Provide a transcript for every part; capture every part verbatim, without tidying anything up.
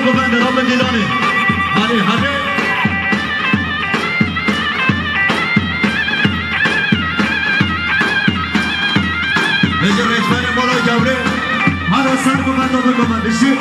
Bende Rabbe Dîlanê. Hadi, hadi. Vêjî rêhberê Mala Gewrê. Hadi ser bibende bigome dişî.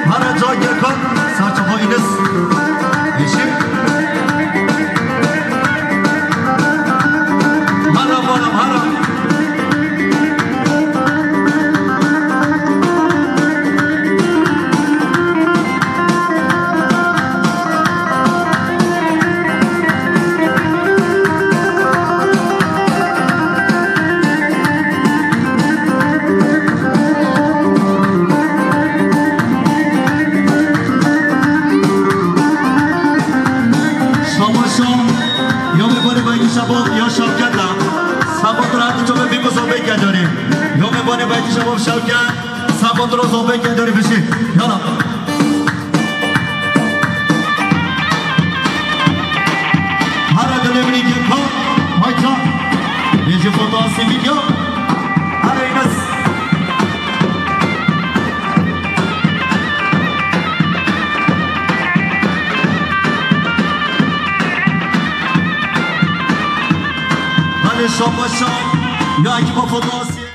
Hara ca Gökhan, Serçe Hoynes. Yeşil. Hara, hara, hara. Şamaşo, ya me bane baytî şabo, ya şapketa. Sabot rahat ço me bî ku zobê ke dore. Ya me bane baytî şabo şapke. Sabot ro zobê ke dore bişî. Yala. Hara dilê min î geko, hayta. Bêje foto asê video. Hara Înes. Hadi şabaşa. Ya ekipa foto asê.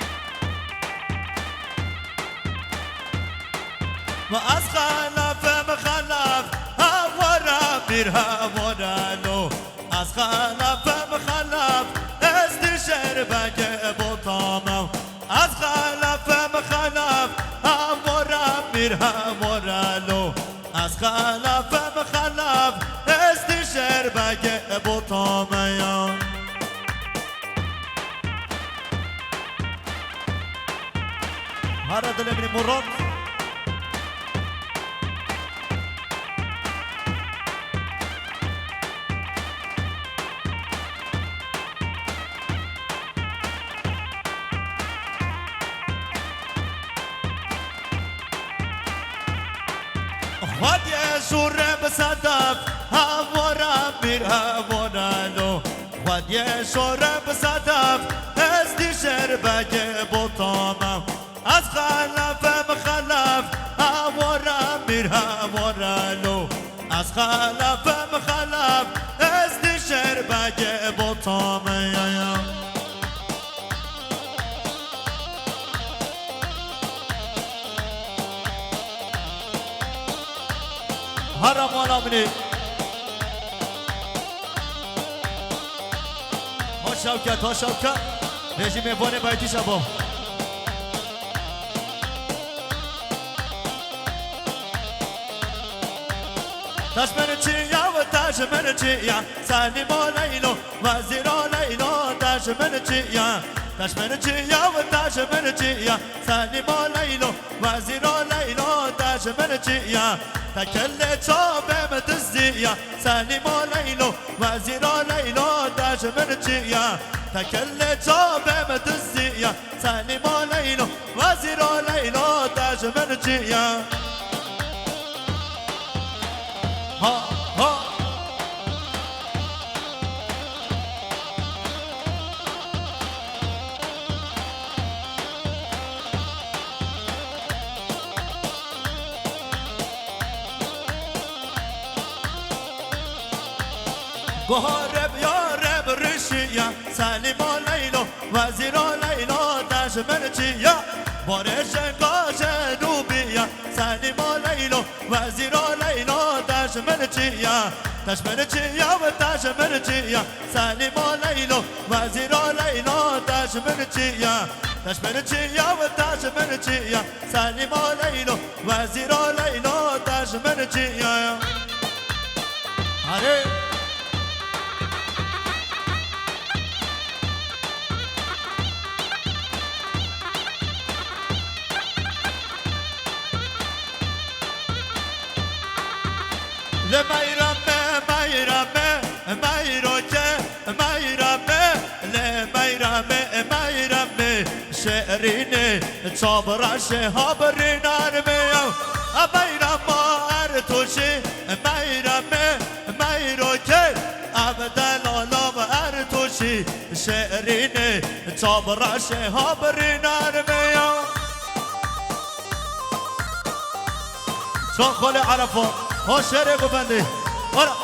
Ma ez xelef, em xelef, hevora bir hevora lo. Ez xelef, em xelef, ez dişer bege botamam. Ez xelef, em xelef, hevora bir hevora lo. Ez xelef, em xelef, ez dişer bege botamam. Hara dilê min ê Murat. Xwediyê şûre bi sedef, hevora bir hevora lo. Xwediyê şûre bi sedef, ez dişer bege botamam. Ez xelef, em xelef, hevora bir hevora lo. Ez xelef, em xelef, ez dişer bege botamam. Hara mala min ê. Hoş şewket, hoş şewket. Vêjî mêvanê baytî şabo. Taş min çiya ve taş min çiya. Selîmo Leylo, wezîro Leylo, taş min çiya. Taş min çiya ve taş min çiya. Selîmo Leylo, wezîro Leylo, taş min çiya. Te kellê çavê min diziya. Selîmo Leylo, wezîro Leylo, taş min çiya. Te kellê çavê min diziya. Selîmo Leylo, wezîro Leylo, taş min çiya. Ha, ha. Baharê biyarê bi rişiya, Selîmo Leylo, wezîro Leylo, te ji min çiya. Barê jenga jenûbiya, Selîmo Leylo, wezîro Leylo, te ji min çiya. Te ji min çiya, we te ji min çiya. Selîmo Leylo, wezîro Leylo, te ji min çiya. Te ji min çiya, we te ji min çiya. Selîmo Leylo, wezîro Leylo, te ji min çiya. Arê. Li meyrame, meyrame, meyroke, meyrame, li meyrame, meyrame, şêrînê, çavraşê habirînan me ya. A meyrama Ertûşî, meyrame, meyroke, ev delala Ertûşî, şêrînê, çavraşê habirînan me ya. Çaxolê Erefa, ha şerê guvendê. Ora.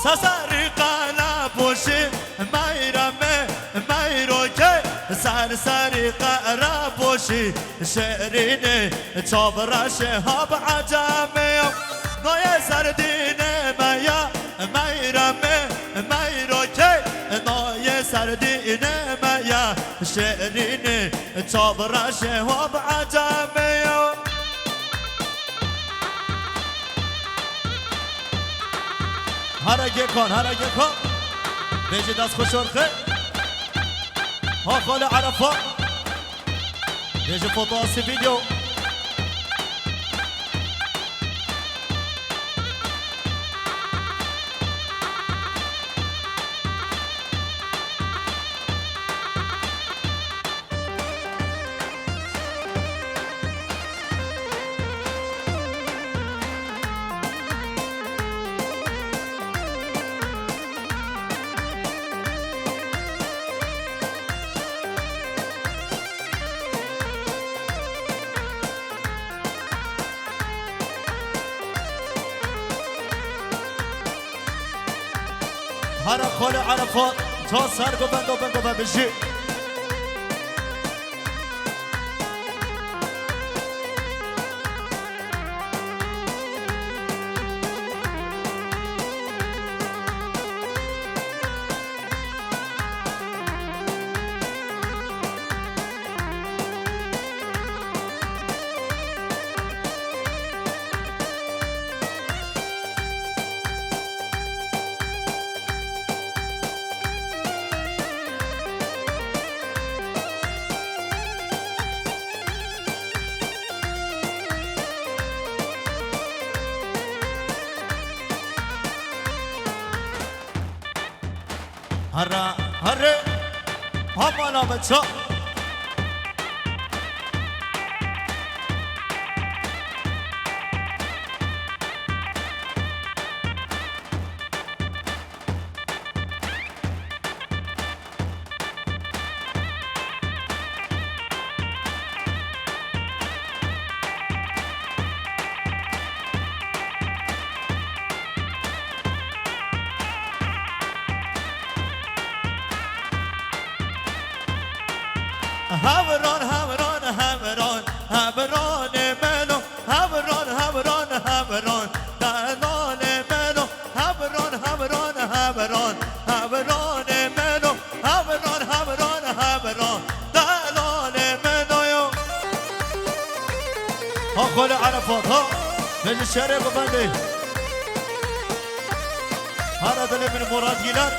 Sesarî qala poşî, meyrame, meyroke, ser serî qara poşî, şêrînê, çavraşê hab ecemê. Noyê serdînê me ya, meyrame, meyroke, noyê serdînê me ya, şêrînê, çavraşê hab ecemê. Here Gekan, here Gekan. Bêjî dest xweş orxe. Ha xalê Erefa. Bêjî foto asî video. Here xalê Erefa, ca ser govendo bin gove bijî. Here, here. Hamala me ça. Hevron, hevron, hevron, hevronê melo. Hevron, hevron, hevron, delonê melo. Hevron, hevron, hevron, hevronê melo. Hevron, hevron, hevron, delonê melo yo. Ha xalê Erefa, ha. Bêjî şerê bibendê. Here dilê min Murat Gîlan.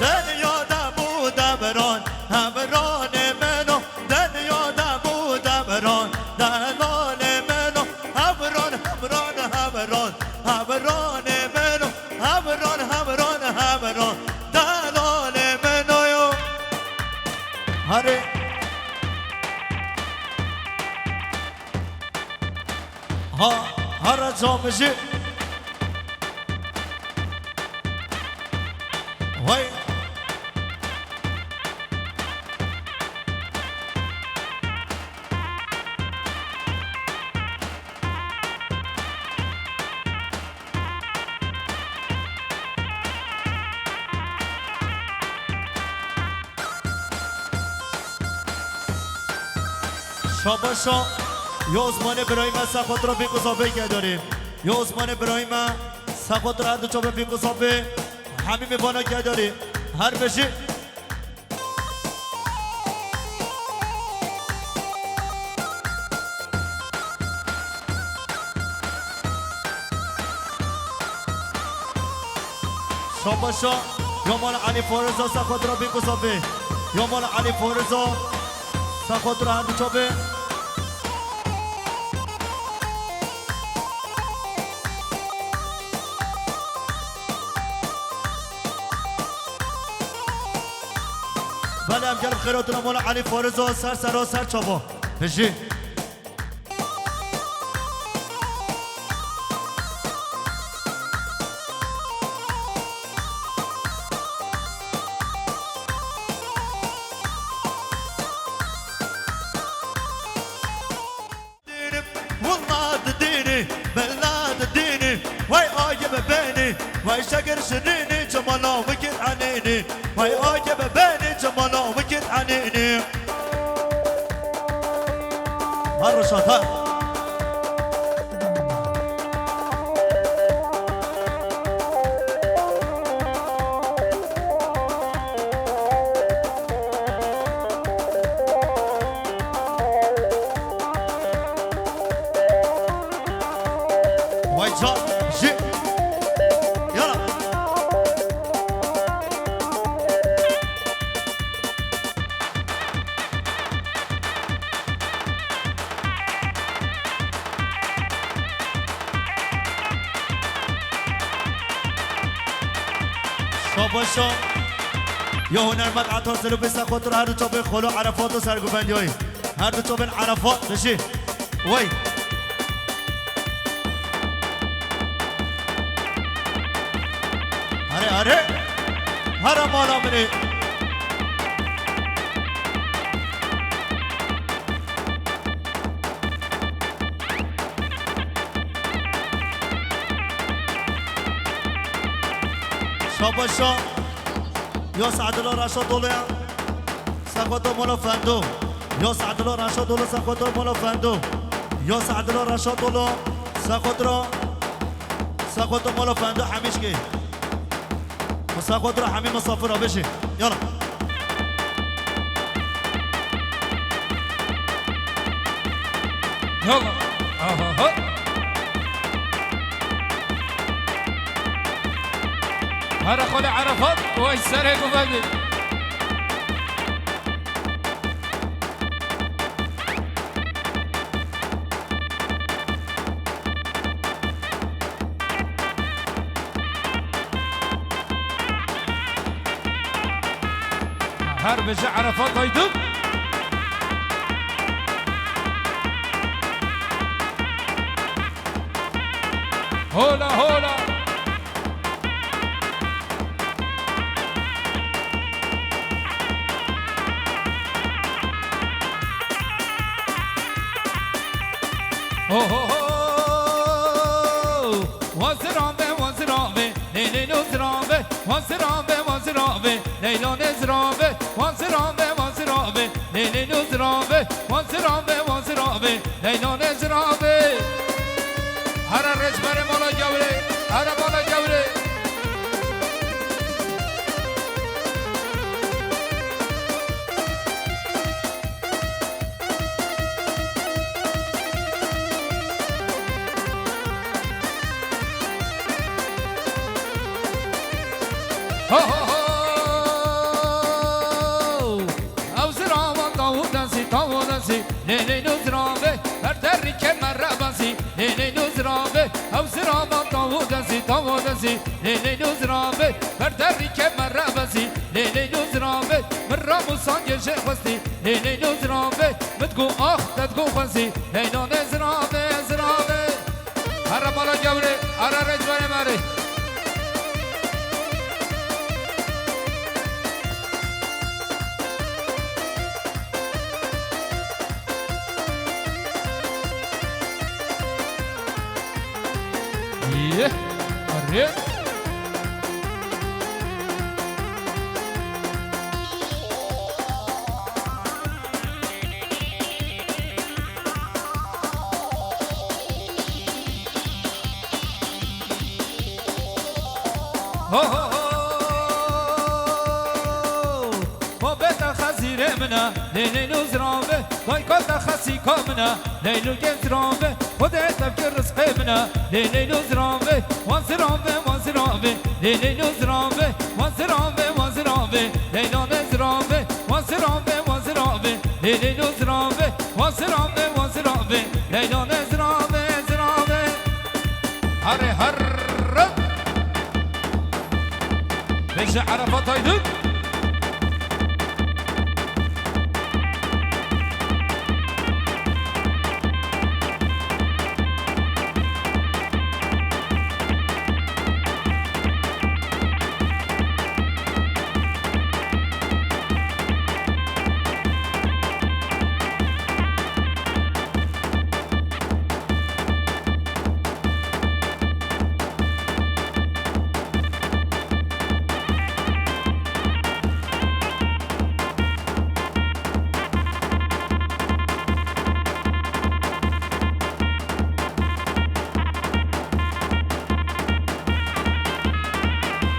Dinya dem û demran, hevranê min o. Dinya dem û demran, delalê min o. Hevran, hevran, hevran, hevranê min o. Hevran, hevran, hevran, delalê min o yo. Herê. Ha, ha re camijî. Vay. Şabaşa, ya Osmanê birayê me, sexotra bîk û safê gedarî. Ya Osmanê birayê me, sexotra her du çavê bîk û safê. Hemî mêvana gedarî. Her bijî. Şabaşa, ya mala Elî Fariza, sexotra bîk û safê. Ya mala Elî Fariza, sexotra her du çavê. Belê, em gelek xêr hatin mala Elî Fariza, ser sera ser çava. Bijî. Dênim, willa didênê, bella didênê, way ayê me benê, way şekir şirînê, cemala wekî enênê, way ayê me benê, cemala wekî enênê. Her rişa te. Vay can, jî. Yala. Şabaşa. Ya hunermend Ata Zilûbê, sexotra her du çavê xolo Erefat û sergûvendiyayê. Her du çavên Erefat, bijî. Wey. Here, here. Here mala min ê. Şabaşa. Ya Se'dila Reşa Dolo ya. Sexotra mala Fendo. Ya Se'dila Reşa Dolo, sexotra mala Fendo. Ya Se'dila Reşa Dolo, sexotra, sexotra mala Fendo hemişkê. Sexotra hemî misafira bijî. Yala. Yala. Aha, ha. Here xalê Erefat, way serê guvendê. Her bijî Erefat Aydın. Hola, hola. Ho, ho, ho. Wa ziran be, wa ziran be, lê lê lo ziran be. Wa ziran be, wa ziran be, leylo ne ziran be. Wa ziran be, wa ziran be, lê lê lo ziran be. Wa ziran be, wa ziran be, leylo ne ziran be. Here rêçberê mala gewrê, here mala gewrê. Ho, ho, ho! Ew zirava tawo dezî, tawo dezî, lê lê lo zirave, ber derî kemera bezî, lê lê lo zirave, ew zirava tawo dezî, tawo dezî, lê lê lo zirave, ber derî kemera bezî, lê lê lo zirave, min ramûsan gêjê xwestî, lê lê lo zirave, min digo ax, te digo xwezî, leylo ne zirave, zirave. Ara rêzberê me rê. Yeh, arê. Ho, ho, ho. Mabeta xezîrê min e, lê lê lû ziran be. Daykata xesîka min e, lê lû gel ziran be. Xwedê tevkê rizqê min e, lê lê lû ziran be. Wan ziran be, wan ziran be, lê lê lû ziran be. Wan ziran be, wan ziran be, leyla ne ziran be. Wan ziran be, wan ziran be, lê lê lû ziran be. Wan ziran be, wan ziran be, leyla ne ziran be, ziran be. Herê herr. Bêje Erefat Aydın.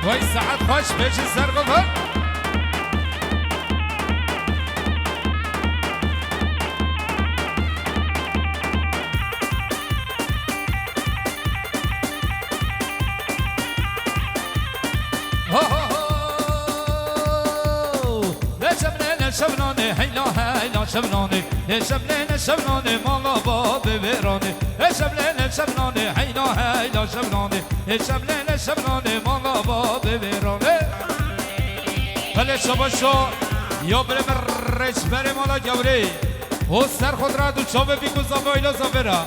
Wey saet xweş, bêjin ser xwe ve. Ho, ho, ho. Ne şevle, ne şevlane, heyla, heyla şevlane. Ne şevle, ne şevlane, mala babê vêrane. Ne şevle, ne şevlane, heyla, heyla şevlane. Ne şevle, ne şevlane, mala babê vêrane. Belê şabaşo, ya birê min rêçberê mala gewrê. O ser xwe dira du çavê bî ku zava îla zavêra.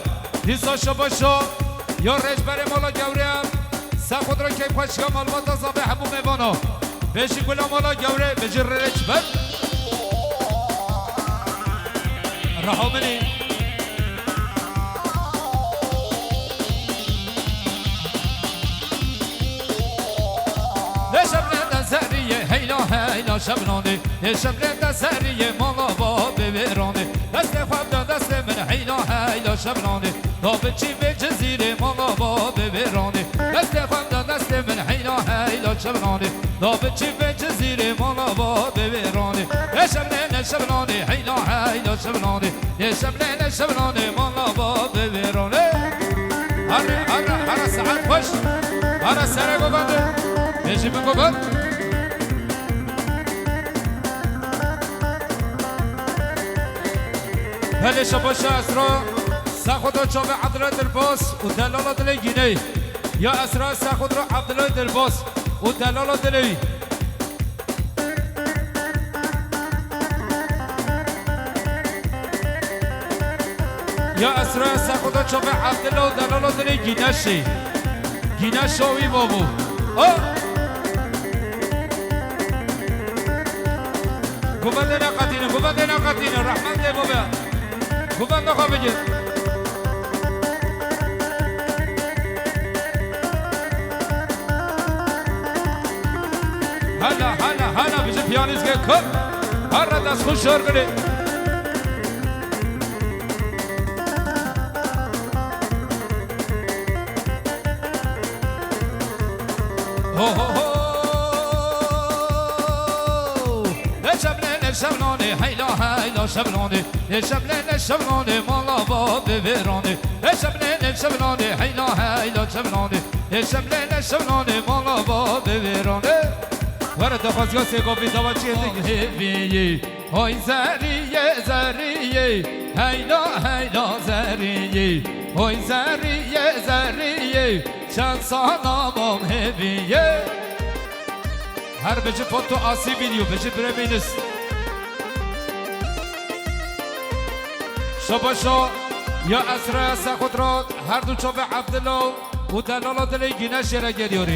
Dîsa şabaşo, ya rêçberê mala gewrê. Ser xwe dira keyf xweşiya malbata zavê hebû mêvano. Bêjî gula mala gewrê, bêjî rêçber. Reha minî. Ne şevle de zerrî ye, heyla, heyla şevlane. Ne şevle de zerrî ye, mala babê vêrane. Destê xwe bide destê min, heyla, heyla şevlane. Da biçî vê cizîrê, mala babê vêrane. Destê xwe bide destê min, heyla, heyla şevlane. Da biçî vê cizîrê, mala babê vêrane. Ne şevle, ne şevlane, heyla, heyla şevlane. Ne şevle, ne şevlane, mala babê vêrane. Here, here, here saet xweş. Here serê govend. Bêjî min govend. Belê şabaşa Esra. Sexudo çavê Adile Dilbaz û delala dilê Gîney. Ya Esra Sexudo Adile Dilbaz û delala dilê wî. Ya Esra Sexuda çavê Abdullah û delala dilê Gîneşê. Gîneşa wî mabû. O! Guvendê neqetîne, guvendê neqetîne, rehmet lê bibe. Guvenda xwe bigir. Hala, hala, hala bizi piyanîzgê kir. Hala dest xwe şor girê. Ho, ho, ho. Ne şevle, ne şevlane, heyla, heyla şevlane. Ne şevle, ne şevlane, mala babê vêrane. Ne şevle, ne şevlane, heyla, heyla şevlane. Ne şevle, ne şevlane, mala babê vêrane. Were daxwaziya sêgovî dava çi yê dikî. Hêviyê, hay zeriyê, zeriyê, heyla, heyla zeriyê. Hay zeriyê, zeriyê, çend sala mam hêviyê. Her bici foto asî video, bici biremînis. Şabaşo ya Esra Sexudro, her du çavê Abdullah. Bu delala dilê Güneş yere geliyor.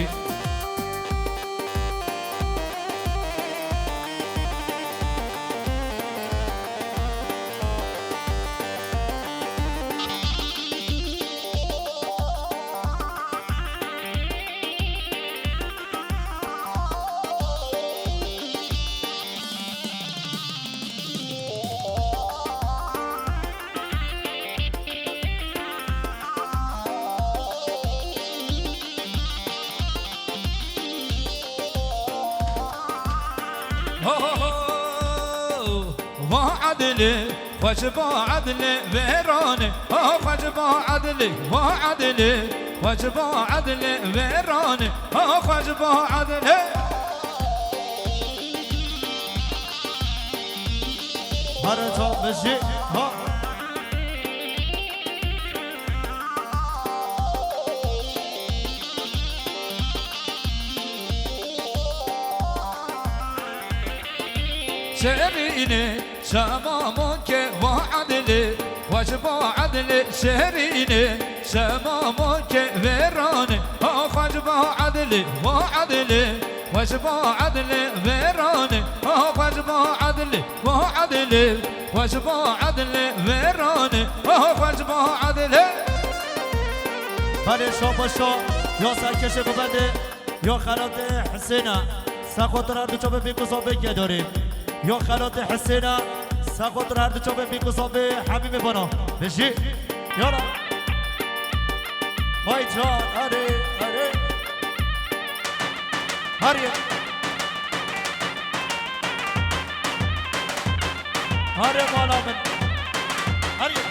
Ho, ho, ho, va edilê, xwe ji ba edilê vêranê. Ho, xwe ji ba edilê, va edilê, xwe ji ba edilê vêranê. Ho, xwe ji ba edilê. Hare çav bijî, ha. Şerînê, şema monkê va edilê, xwe ji ba edilê şerînê, şema monkê vêranê, ha xwe ji ba edilê, va edilê, xwe ji ba edilê vêranê, ha xwe ji ba edilê, va edilê, xwe ji ba edilê vêranê, ha xwe ji ba edilê. Belê şo be şo, yo serkêşê guvendê. Yo xelatê Hisêna, sexotir her du çavê bîk û sabê gedorî. Yo xelatê Hisêna, sexotir her du çavê bîk û sabê hemî mêvana. Bijî. Yala. Vay can, erê, erê. Herê. Herê mala min. Herê.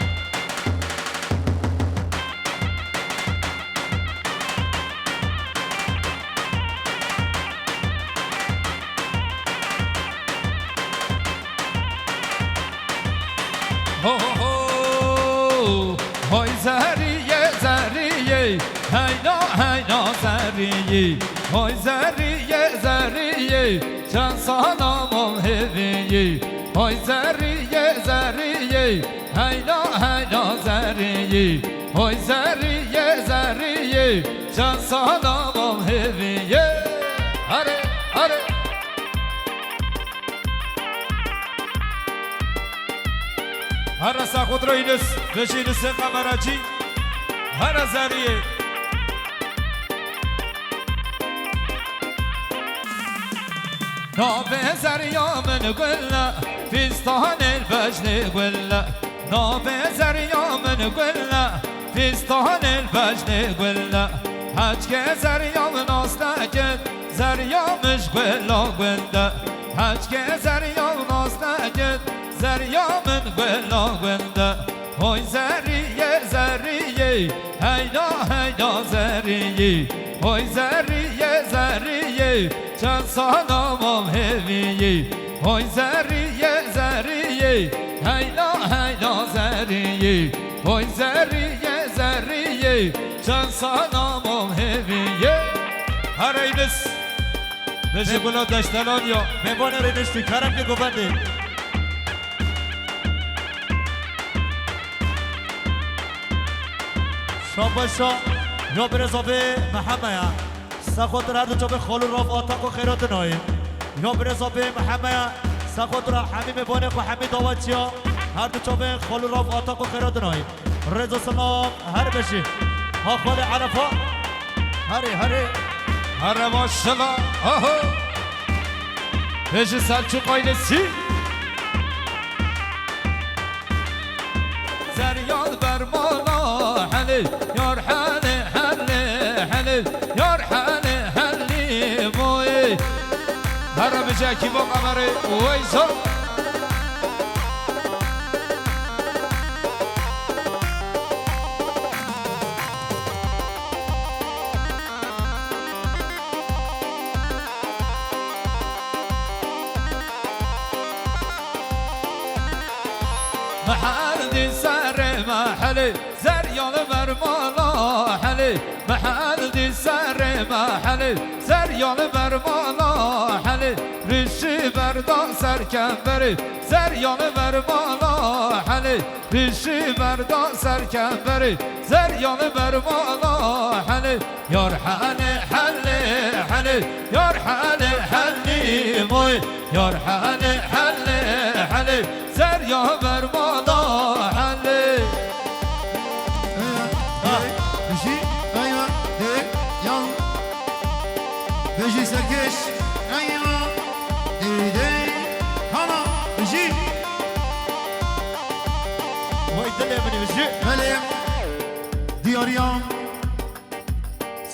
Ho, ho, ho. Hoy zeriyê, zeriyê. Heyna, heyna zeriyê. Hoy zeriyê, zeriyê. Çend sala mam hêviyê. Hoy zeriyê, zeriyê. Heyna, heyna zeriyê. Hoy zeriyê, zeriyê. Çend sala mam hêviyê. Hare, hare. Hare sexotir Yunus, vejî Yunusê Qemeracî. Hare zeriyê. Navê zeriya min gul e, fîstanê vejnê gul e. Navê zeriya min gul e, fîstanê vejnê gul e. Heçkê zeriya min nas nekir, zeriya min ji gula gund e. Heçkê zeriya min nas nekir, zeriya min gula gund e. Hoy zeriyê, zeriyê, heyna, heyna zeriyê. Hoy zeriyê, zeriyê, çend sala mam hêviyê. Hoy zeriyê, zeriyê, heyna, heyna zeriyê. Hoy zeriyê, zeriyê, çend sala mam hêviyê. Hereyniz, bejê gula deştelan ya. Mêvanê rêniştî, kerem ki govendê. Şabaşa, ya birêza vê Mihemeya. Sexotir her du çavê xalû Rauf Atak û Xeyratinayê. Ya birêza vê Mihemeya. Sexotir hemî mêvanê xwe, hemî dawaçiya. Her du çavê xalû Rauf Atak û Xeyratinayê. Rêz û silav her bijî. Ha xalê Erefa. Herê, herê. Here maşela. Aho. Bêjî Selçuk ailesi. Zeryan bermana helê, yar helê, helê, helê, yar helê, helê, boy. Here mijekî bo qemerê, oy zor. Mehel di serê mehelê, zeryan bermala helê, Mehel dî serê mehelê, ser ya li ber mala helê, rişî berda ser kemberê, ser ya li ber mala helê, rişî berda ser kemberê, ser ya li ber mala helê, yar helê, helê, helê, yar helê, helî moy, yar helê, helê, helê, ser ya ber mala helê. Bijî, eywa, dê, yan. Bijî serkeş, eywa, dê, dê, hana, bijî. Vay dilê min ê bijî. Belê, diyariya.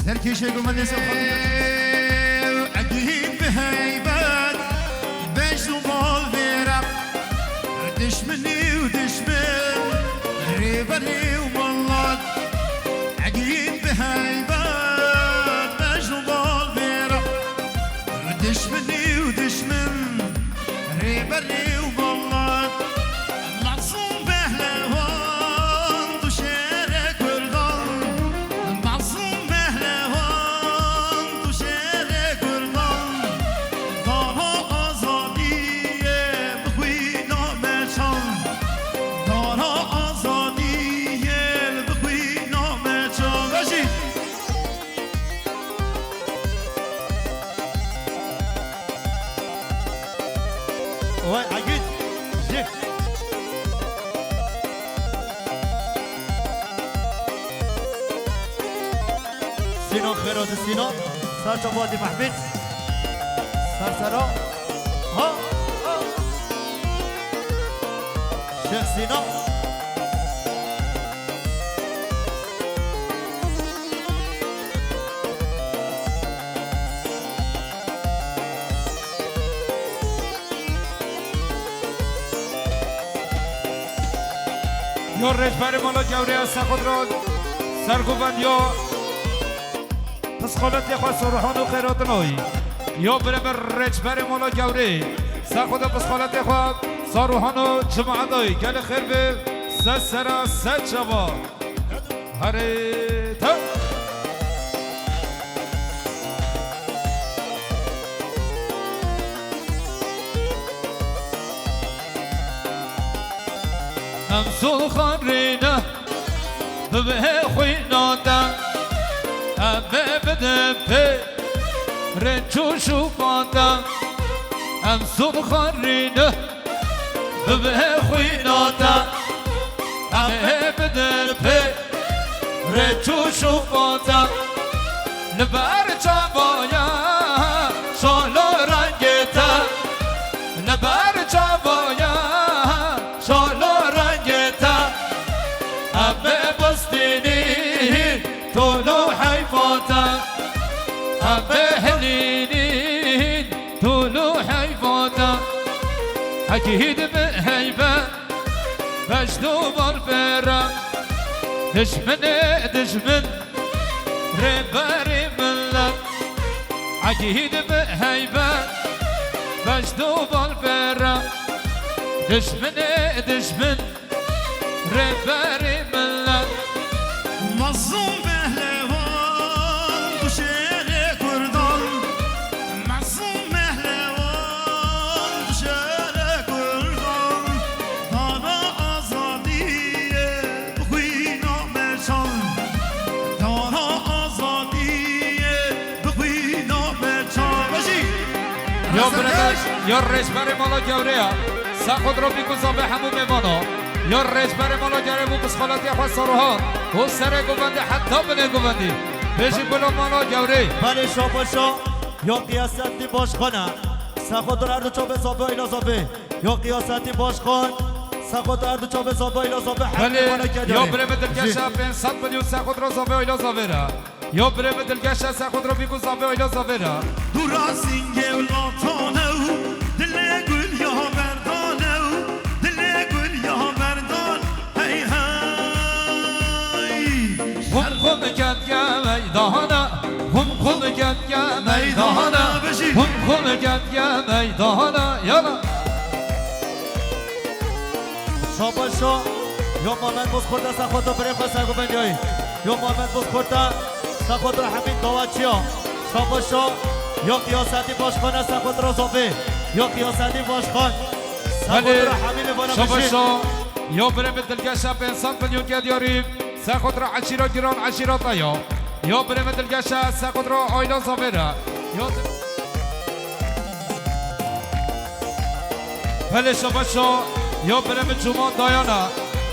Serkêşê gumendê Sewxanî. Egîd bi heybet, bej û bal vêre. Dişminî û dişmin, rêberê û milet. Egîd bi heybet, bej û bal vêre. Dişminî û dişmin, rêberê û milet. Mazlûm Pehlewan, tu şêrê Kurdan. Mazlûm Pehlewan, tu şêrê Kurdan. Dara azadiyê bi xwîna me çand. Dara azadiyê bi xwîna me çand. Vejî. Vay Egîd. Jî. Sîno xêro di Sîno. Ser çava di Mehmîd. Ser sera. Ha, ha. Şêx Sîno. Yo rêçberê mala gewrê ya Sexodran, sergovend yo. Pisxoletê xwe Saruhan û Xêratinayî. Yo birêve rêçberê mala gewrê. Sexoda pisxoletê xwe Saruhan û cemaetayî. Gelê xêr be, se sera, se çava. Herê te. Em zû xwarîne. Bi vê xwîna te em ê bidin pê rênc û şûfa te. Em zû dixwarîne bi vê xwîna te em ê bidin pê rênc û şûfa te. Li ber çavaya şalo rengê te, li ber çavaya şalo rengê te. Em ê bistînî tol û heyfa te, em ê hilînîn tol û heyfa te. Egîd bi heybe, beşt û balbêra, dijminê dijmin, rêberê milet. Egîd bi heybe, beşt û balbêra, dijminê dijmin, rêberê milet. Mazlûm Pehlewan, tu şêrê Kurdan. Mazlûm Pehlewan, tu şêrê Kurdan. Dara azadiyê bi xwîna me çand. Dara azadiyê bi xwîna me çand. Vejî. Ya birêve, ya rêçberê mala gewrê ya. Sexodra bî ku zavê hemû mêvana. Ya rêçberê mala gewrê bû pisxoletiya xwe Saruhan. Û serê govendê heta binê govendî. Bêjî bila mala gewrê. Belê şabaşa. Ya qiyasetî baş xwe ne. Sexodra erdu çavê zavê ila zavê. Ya qiyasetî baş xwe. Sexodra erdu çavê zavê ila zavê. Hemû Belê, mala ya gewrê. Birêve dilgeşa pênc sed milyon Sexodra zavê ila zavê re. Yo birê min dilgeşe Sexodra bî ku zavê oyla zavê re. Dûra sîngê û latane û dilê gul ya berdane û dilê gul ya berdan. Hey hey. Xum xum ketke meydana, xum xum ketke meydana, Meydana, bijî. Xum xum ketke meydana. Yala. Şabaşo, yo Mamed Bozkurt, Sexodra birê xwe sergovendiyayî. Yo Muhammed Bozkurta, Sexotra Hemîd Dawaçiya, Şabaşa, yo Qiyaseti Başxana, Sexotra Zafê, yo Qiyaseti Başxan, Belê, Sexotra Hemîdê vana bijî. Şabaşa, yo birê min dilgeşa pênc sed milyon ke diyarî, Sexotra Eşîra Giran Eşîra Taya, yo birê min dilgeşa Sexotra Ayla Zafê re, yo Belê şabaşo, yo birê min Cuma Dayana.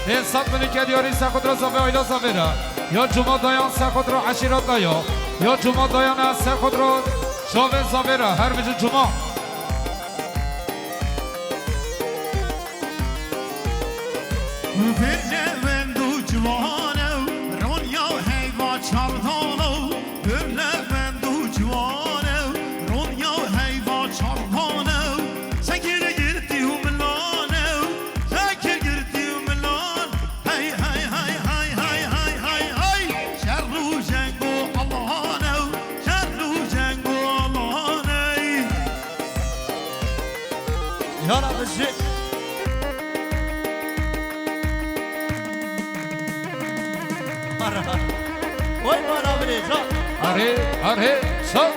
Pênc sed milyon ke diyarî Sexotra Zafê Ayla Zafê re. Yo Cuma Dayan Sexotra Eşîra Daya. Yo Cuma Dayana Sexotra Şovê Zafê re. Her bijî Cuma. Vêrne wendo ciwane, ronya heyva çardane. Gurle wendo ciwane, ronya heyva çardane. Sekir girtî û milane, sekir girtî û milan. Hey, hey, hey, hey, hey, hey, hey, hey. Şer û cengo Allahane, şer û cengo Allahane. Yara bijî. Ara. Oy bana bile, ca. Arê, arê, sağ.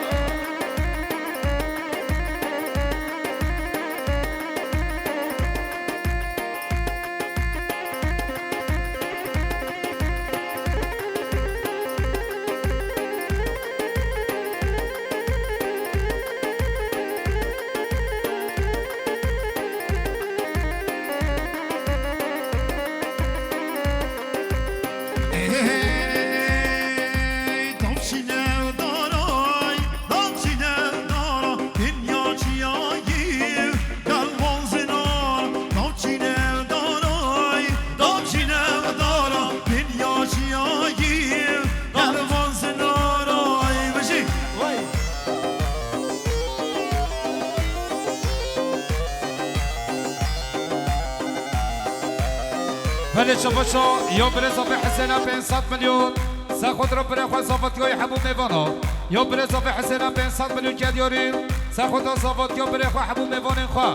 Belê çabaşo, yo birê Zafê Hisêna pênc sed milyon. Sexotra birê xwe Zavatiyayê hebû mêvana. Yo birê Zafê Hisêna pênc sed milyon ke diyarî. Sexotra Zavatiya birê xwe hebû mêvanên xwe.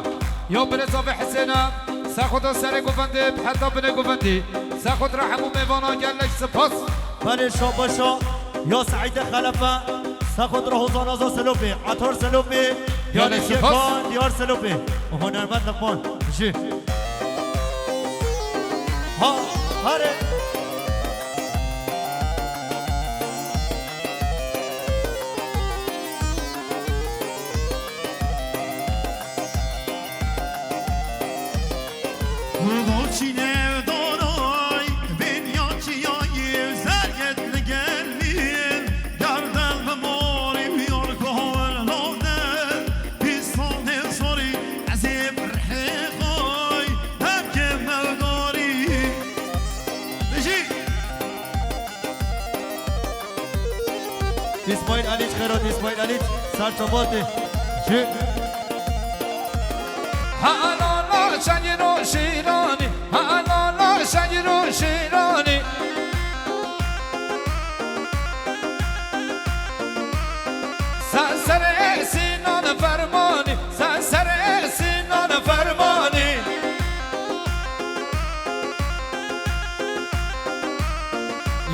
Yo birê Zafê Hisêna. Sexotra serê govendê heta binê govendî. Sexotra hebû mêvana gelek spas. Belê şabaşo, yo Seîdê Xelefe. Sexotra Hozan Aza Selopê. Atar Selopê. Gelek spas. Diyar Selopê. Hunermend Luqman. Jî. Ha, hare. Roçîne daray, ben ya çiyayê zerget li gel min, gerdel bi morî yar kahwel navde. Pîsanê zorî, ez ê bi rihê xay, her ke mewdarî. Bijî. Îsmaîl Elîç, Xêrat Îsmaîl Elîç, serçavatê. Jî. Helala şengîn û şîranî, helala şengîn û şîranî. Ser serê Sînan Fermanî, ser serê Sînan Fermanî.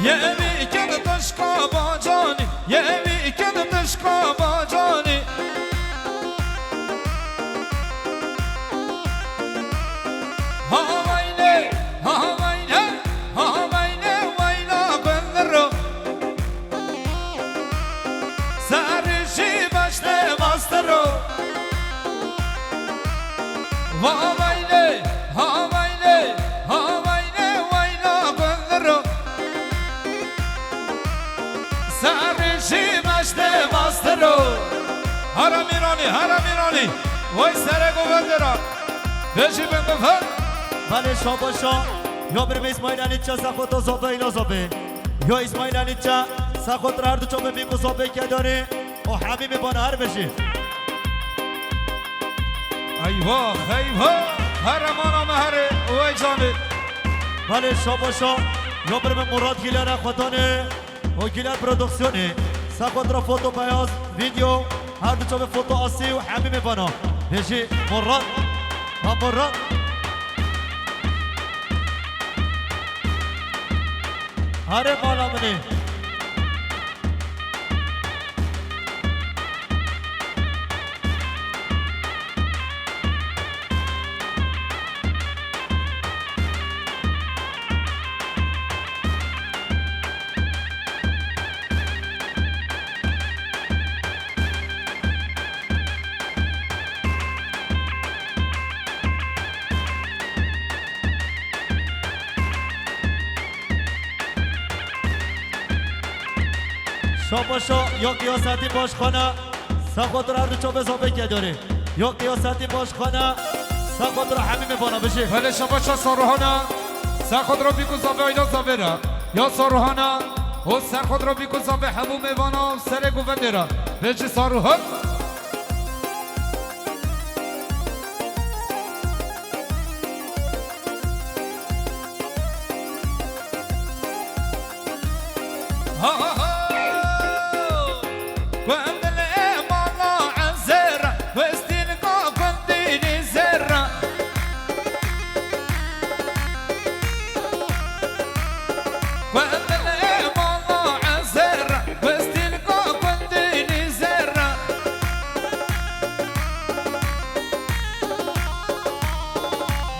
Yê wî ked tişka bacanî, yê wî ked tişka bacanî. Ha weylê, ha weylê, ha weylê, weyla gundiro. Serê jî beştê mastiro. Va weylê, ha weylê, ha weylê, weyla gundiro. Serê jî beştê mastiro. Hara Mîranî, hara Mîranî. Vay serê govendê ra. Bêjî bin bifin. Belê şabaşa. Ya birê min Îsmaîl Elîça Sexota Zafê Îla Zafê. Ya Îsmaîl Elîça Sexot ra her du çavê mîk û Zafê kedanê. O hemî mêvana her bijî. Eyvah, eyvah. Heremana me herê, wey canê. Belê şabaşa. Ya birê min Murat Gîlera xwedanê. O Gîler Produksiyonê. Sexot ra foto beyaz, video. Her du çavê foto asî û hemî mêvana. Bêjî Murat. Ha Murat. Here mala min ê. Şabaşa, ya qiyasetî baş xana, ser xatir her du çavê zafê kedorê. Ya qiyasetî baş xana, ser xatir hemî mêvana bijî. Belê şabaşa Saruhana, ser xatir bîk û zafê ayla zafê re. Ya Saruhana, û ser xatir bîk û zafê hemû mêvana serê govendê re. Vêjî Saruhan.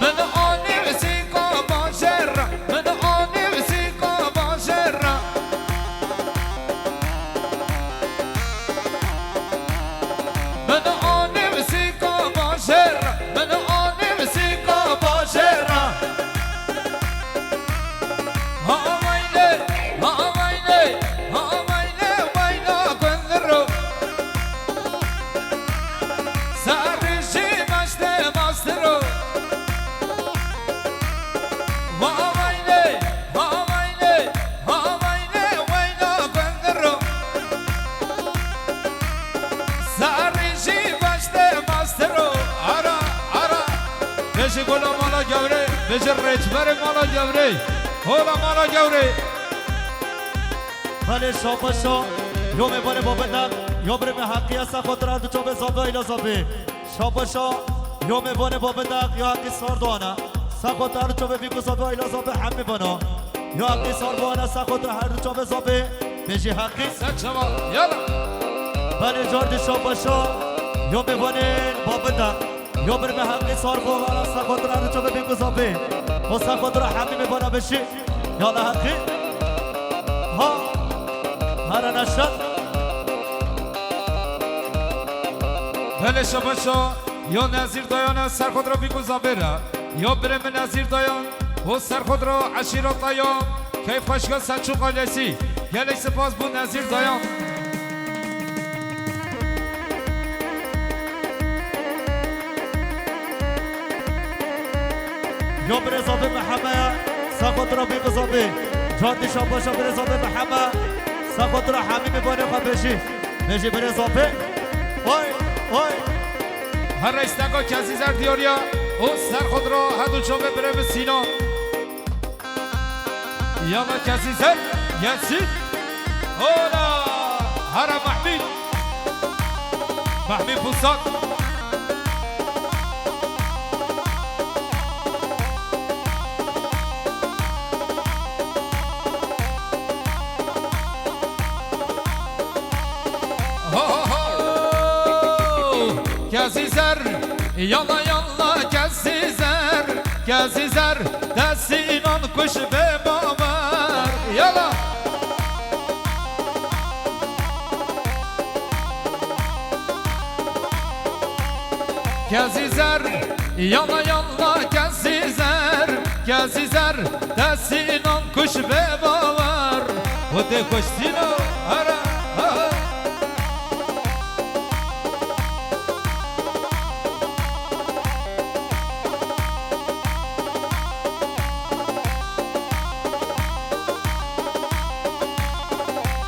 Min anî sîka bajêr, min anî sîka bajêr. Min anî sîka bajêr, min anî sîka bajêr. Ha weylê, ha weylê, ha weylê, weyla gundiro. Serî jî meştê mastiro. Ha weylê, ha weylê, ha weylê, weyla gundiro. Serî jî meştê mastiro. Ara, ara. Vêjî gola mala gewrê, vêjî rêçberê mala gewrê. Gola mala gewrê. Belê şabaşa, yo mêvanê babet e, yo birêmê Heqî ye, ser xatir her du çavê zafê ayla zafê. Şabaşa, yo mêvanê babet e, yo Heqî Sardoğan e. Ser xatir her du çavê bîk û zafê ayla zafê hemî bana. Yo Heqî Sardoğan e, ser xatir her du çavê zafê. Vêjî Heqî. Ser çava, yala. Belê cardî şabaşa, yo mêvanê babet e. Yo birêmê Heqî Sardoğan e, ser xatir her du çavê bîk û zafê. Û ser xatir hemî mêvana bijî. Yala Heqî. Ha. Here neşet. Belê şabaşa, yo Nezîr Dayan e, ser xatir bîk û zafê re. Yo birêmê Nezîr Dayan, û ser xatir eşîreta ya. Keyf xweşiga Selçuk ailesi. Gelek spas bo Nezîr Dayan. Ya birê zafê Meheme, ser xatir bîk û zafê. Cardî şabaşa birê zafê Meheme, ser xatir hemî mêvanê xwe vêjî. Vêjî birê zafê. Oy, oy. Here îsteka Kezî Zer diyar e, û ser xatir her du çavê birê min Sînan. Yala Kezî Zer, Kezî. Hola! Here Mehmî. Mehmî Pusat. Ho, ho, ho! Kezî Zer, yala, yala, Kezî Zer, Kezî Zer, te Sînan kuş bê bawer. Yala. Kezî Zer, yala, yala, Kezî Zer, Kezî Zer, te Sînan kuş bê bawer. Û tê kuş Sîno, here, ha, ha.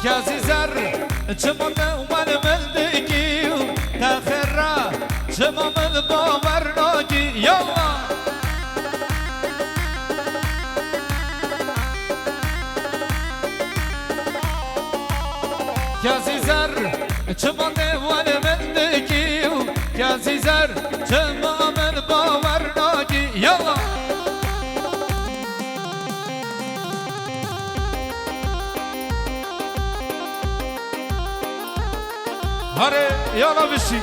Kezî Zer, çima te wel min dikî, te xêra, çima min bawer nakî, yalla. Kezî Zer, çima te wel min dikî, Kezî Zer, çima min bawer nakî, yalla. Hare, yala bişî.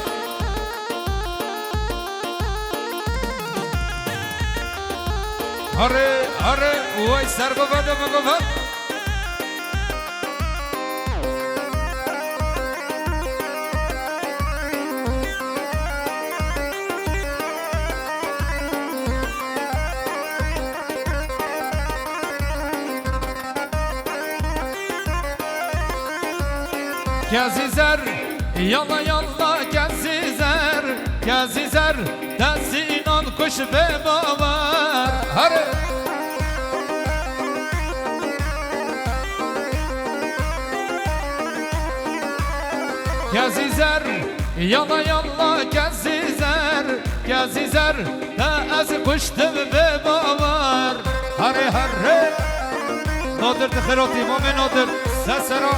Hare, hare, way ser bivede, min bived. Kezî zer, yalla yalla kezî zer, kezî zer, destî înan kuş bê bawer. Hare! Kezî zer, yalla yalla kezî zer, kezî zer, te ez kuştim bê bawer. Hare hare! Nadir dixirotî, mamê Nadir, sesera.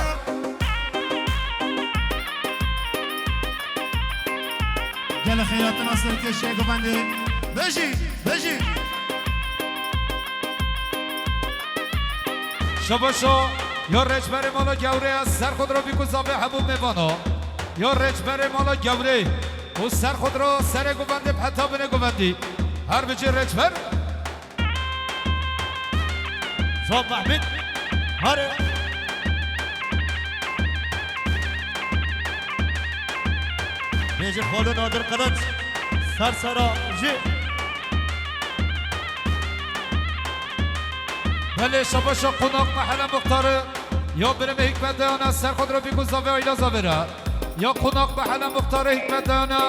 Gelek xeyratina serkêşiye guvendê. Bejî, bejî. Şabaşo, yo rêçberê mala gewrê ez ser xwe dira bî ku zavê hemû mêvano. Yo rêçberê mala gewrê û ser xwe dira serê guvendê bi heta binê guvendî. Her bicî rêçber. Zaf Mehmet. Hare. Bêje Xalo Nadir Kılıç. Ser sera jî. Belê şabaşa qonak mehele muxtarı. Ya birime hikmet dayana ser xwe dira bî ku zavê ayla zavê re. Ya qonak mehele muxtarê hikmet dayana,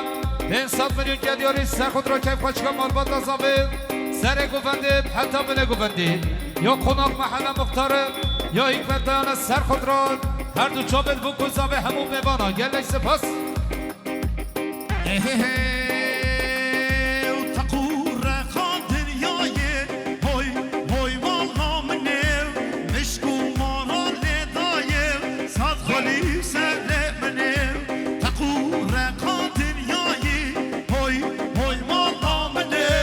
pênc sed milyon gediyarî ser xwe dira keyf xwe çika malbata zavê, serê guvendê heta binê guvendî. Ya qonak mehele muxtarê, ya hikmet dayana ser xwe dira her du çavê bû ku zavê hemû mêvana. Gelek spas. Ehehe, teqû reqa dinyayê, hoy, hoy mala min ê, mişk û mara lê dayê, sed xwelî serê min ê. Teqû reqa dinyayê, hoy, hoy mala min ê,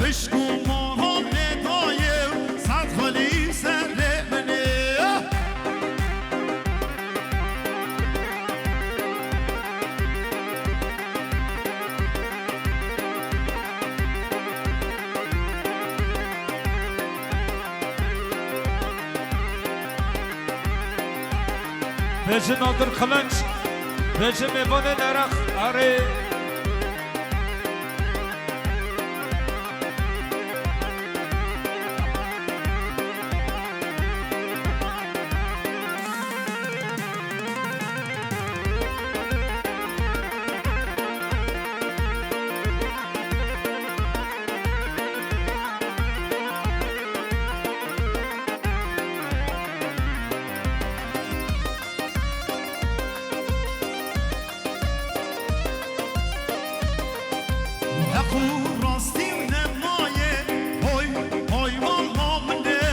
mişk û mara lê dayê, sed xwelî serê min ê. Bêje Nadir Kılınç, bêje mêvanê Nerix, arê. Heq û rastî û nemaye, hoy, hoy mala min ê,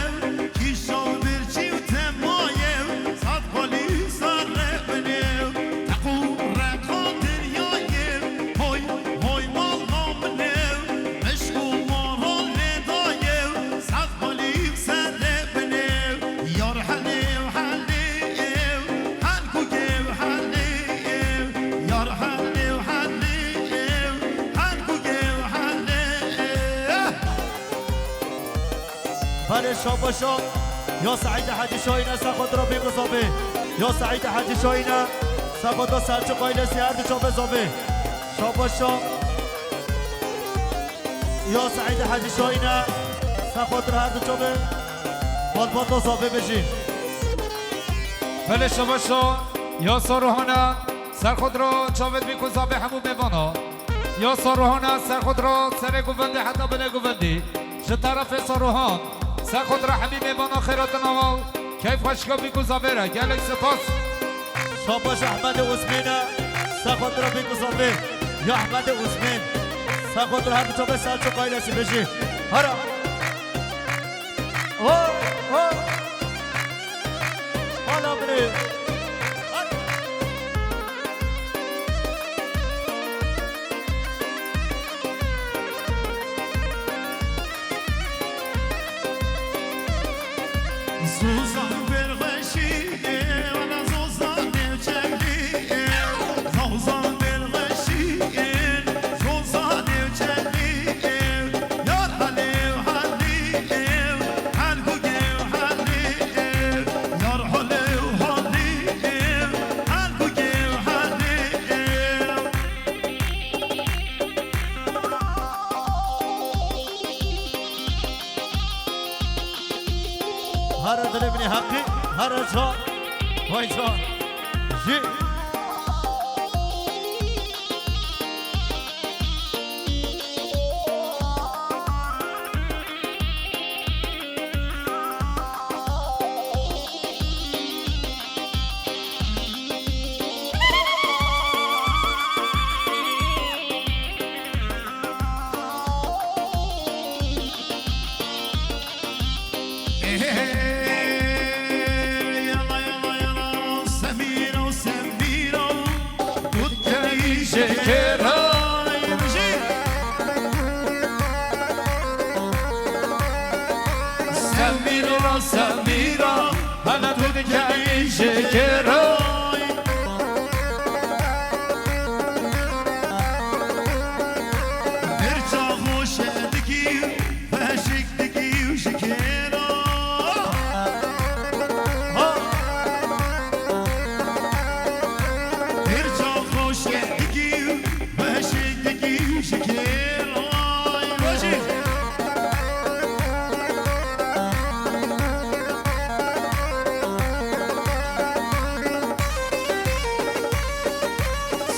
kîşa û birçî û temaye, sed xwelî serê min ê. Heq û reqa dinyayê, hoy, hoy mala min ê, mişk û mara lê dayê, sed xwelî serê min ê. Yar helê û helê ew, hel ku gê û helê ew. Yar helê û helê ew, hel ku gê û helê ew. Belê şabaşa. Ya Seîdê Hecî Şahîne, ser xwe dira bî ku zavê. Ya Seîdê Hecî Şahîne, ser xwe dira Selçuk ailesi her du çavê zavê. Şabaşa. Ya Seîdê Hecî Şahîne, ser xwe dira her du çavê. Malbata zavê bijî. Belê şabaşa. Ya Saruhane, ser xwe dira çavê dibî ku zavê hemû mêvana. Ya Saruhane, ser xwe dira serê guvendê heta binê guvendî. Ji terefê Saruhan, ser xwe dira hemî mêvana xêratina wan, keyf xweşika bî ku zavê re. Gelek spas. Şabaş Ehmedê Osmêne, ser xwe dira bî ku zavê. Ya Ehmedê Osmên, ser xwe dira her du çavê Selçuk ailesi bijî. Hara. Ho, ho. Hala bire. Zozan berxweşî, wala zozan nêçerlî, zaw Vay can. Jî. Yala, yala, yala, Semîro, Semîro, tu dikevî ji kêra. Semîro, Semîro, hela tu dikevî ji kêra. Birca xweş dikî, beşik dikî û ji kêra. Ha! Birca xweş dikî, beşik dikî û ji kêra. Ay, Rojî!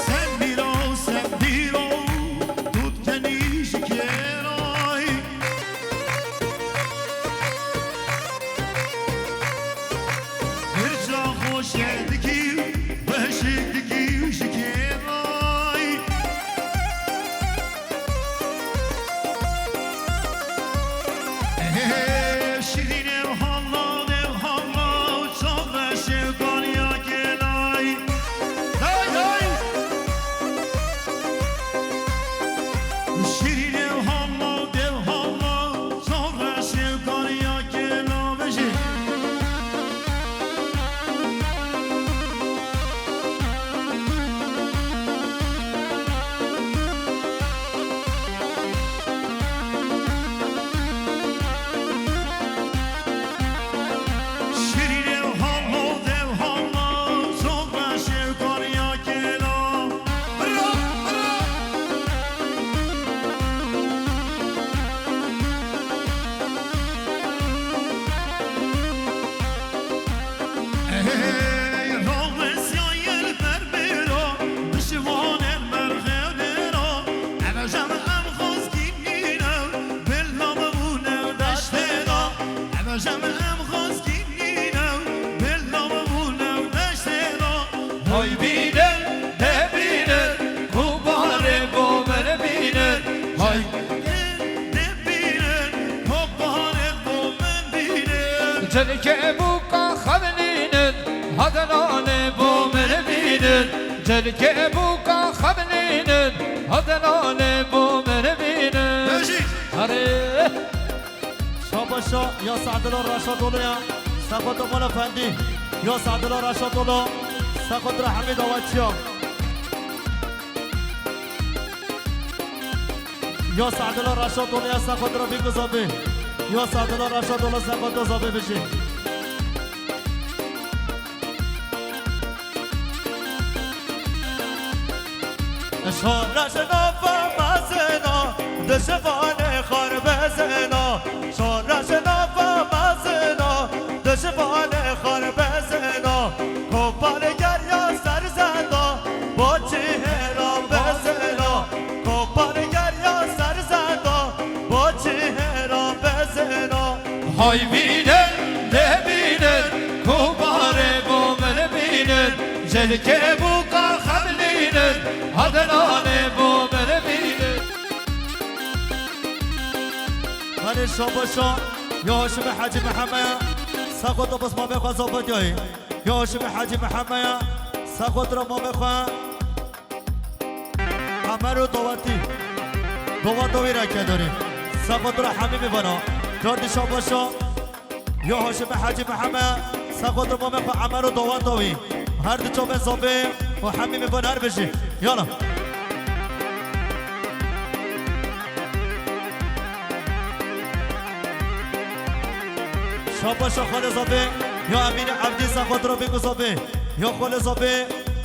Semîro, Semîro, tu dikenî ji kêrayî. Birca xweş dikî, beşik dikî ji kêrayî. Şirînê halla, dev halla, çavreşê kariya gelay. Day, day. Şirînê halla, dev halla, çavreşê kariya gelay. Vejî. Şirînê halo, dev halo, sofra şevkariya kela. Bira, bira. Ey, rawesiya yel berbera, dişivanên merxewlera, eve jem em xwezkî nîne, bella bibûne deştê da, eve jem em xwezkî nîne, bella bibûne deştê da. Hay bînin, nebînin, ku barê bo min bînin, hay. Cilkê bûka xemlînin, hate nanê bo min bînin. Cilkê bûka xemlînin, hate nanê bo min bînin. Bejî. Erê. Şabaşa ya Sadilo Reşat Olo ya. Sexoto Mola Fendî. Ya Sadilo Reşat Olo. Sexoto Hemîd Avaçiya. Ya Sadilo Reşat Olo ya Sexoto Bîk Zobî. Ya Sadilo Reşat Olo Sexoto Zobî bijî. Şoreş nava mezina, dişvanê xar bezina. Şoreş nava mezina, dişvanê xar bezina. Kopar geriya serzenda, bo çîhêra bezina. Kopar geriya serzenda, bo çîhêra bezina. Hay bînin, nebînin, ku barê bo min bînin, cilkê bûka xemlînin, hate nanê bo min bînin. Hadi şabaşa, ya Haşimê Hecî Mihemeya, sexoto bas mamê xwe zafet yayî. Ya Haşimê Hecî Mihemeya, sexoto mamê xwe. Emero Dawetî. Daweta wî re kedorî. Sexoto Hemî bibana. Cardî şabaşa. Ya Haşimê Hecî Mihemed. Sexoto mamê xwe Emero Daweta wî. Her du çavên Zobê û Hemî bibana her bijî. Yala. Şabaşa xalê Zobê. Ya Emînê Evdî sexoto bîk û Zobê. Ya xalê Zobê.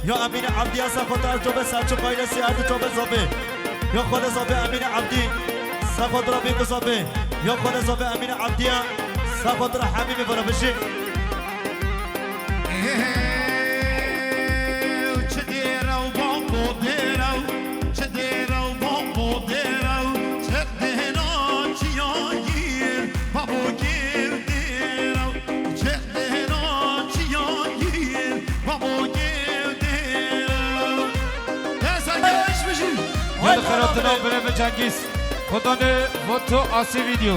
Ya Emînê Evdî ya sexoto çavê Selçûq ailesî her du çavên Zobê. Ya xalê Zobê Emînê Evdî sexoto bîk û Zobê. Ya xalê Zobê Emînê Evdî ya sexoto Hemî bibana bijî. Hey, hey, hey. Xerotina birêve Cengiz. Xwedanê Voto Asî Video.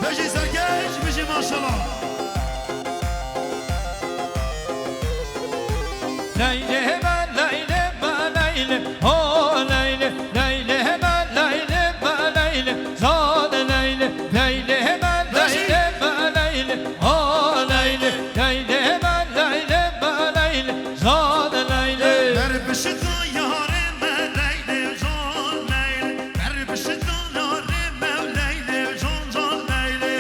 Bijî serkeş, bijî maşallah. Leylê me, leylê me, leylê, ho leylê, leylê me, leylê me, leylê, zan leylê, leylê me, leylê me, leylê, ho leylê, leylê me, leylê me, leylê, zan leylê. Ber bişita yarê me, leylê, zan leylê, ber bişita yarê me, leylê, zan, zan leylê.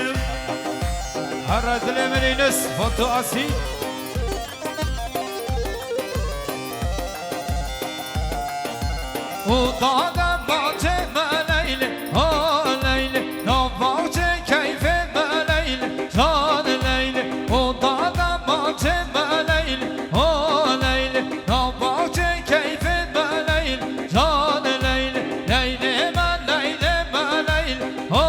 Here dilê min Înis, Batu Asî. Û dade bahçê me leylê, ho leylê, nav bahçê keyfê me leylê, zan leylê. Û dade bahçê me leylê, ho leylê, nav bahçê keyfê me leylê, zan leylê. Leylê me, leylê me, leylê, ho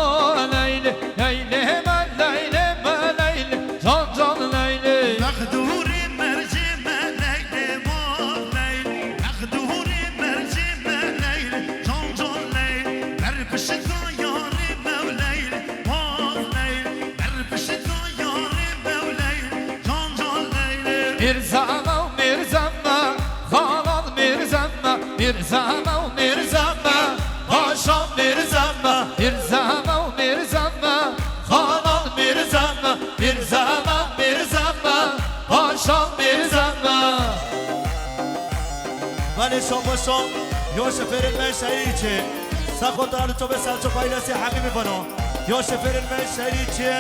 leylê, leylê me, leylê me, leylê, zan zan leylê. Mexdûrê mercê me leylê, maf leylê. Mexdûrê mercê me leylê, zan zan leylê. Ber pişta yarê me leylê, maf leylê. Ber pişta yarê me leylê, zan zan leylê. Mîrzeme û mîrzeme, xalan mîrzeme, mîrzeme û mîrzeme, paşa mîrzeme, mîrzeme û mîrzeme, xalan mîrzeme, mîrzeme, mîrzeme, paşa mîrzeme. Belê şabaşa, yo şefêrên me şehîrî çi. Sexotar çopê Selçuk ailesi hemî bivano. Yo şefêrên me şehîrî çi.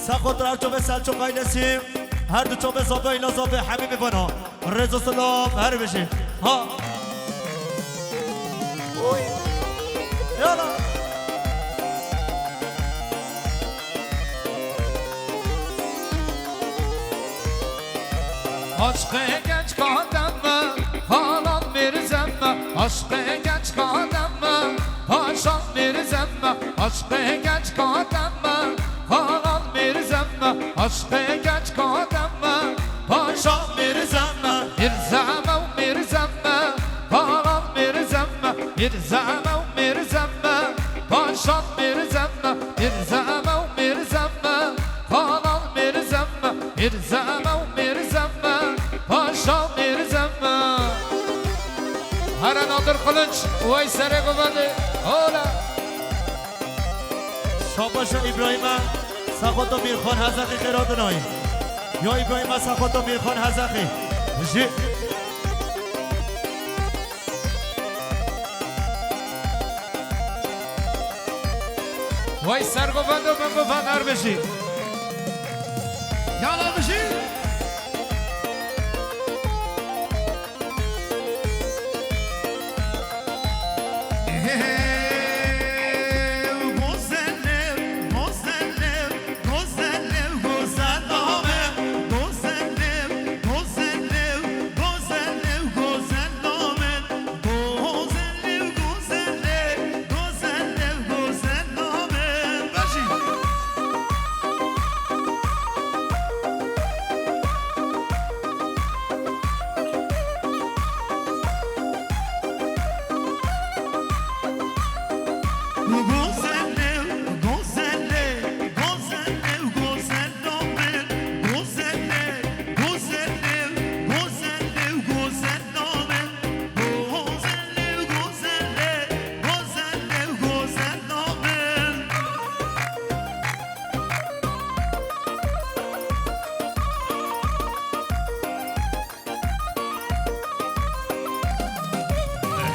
Sexotar çopê Selçuk ailesi. Her du çopê zobê ila zobê hemî bivano. Rêz û silav her bijî. Ha. Oy. Yala. Aşqê genç kademe, xalan mîrzeme, aşqê genç kademe, paşa mîrzeme, aşqê genç kademe, xalan mîrzeme, aşqê genç kademe, paşa mîrzeme, mîrzeme û mîrzeme, xalan mîrzeme, mîrzeme û mîrzeme, paşa mîrzeme, mîrzeme û mîrzeme, xalan mîrzeme, mîrzeme û mîrzeme, paşa mîrzeme. Here Nadir Kılıç, wey serê govendê, ola. Şabaşa Îbrahîme, Sexoto Mîrxan Hezexî xêradinayî. Ya Îbrahîme Sexoto Mîrxan Hezexî. Jî. Wey sergovend û min govend her bijî. Yala bijî.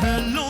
Hello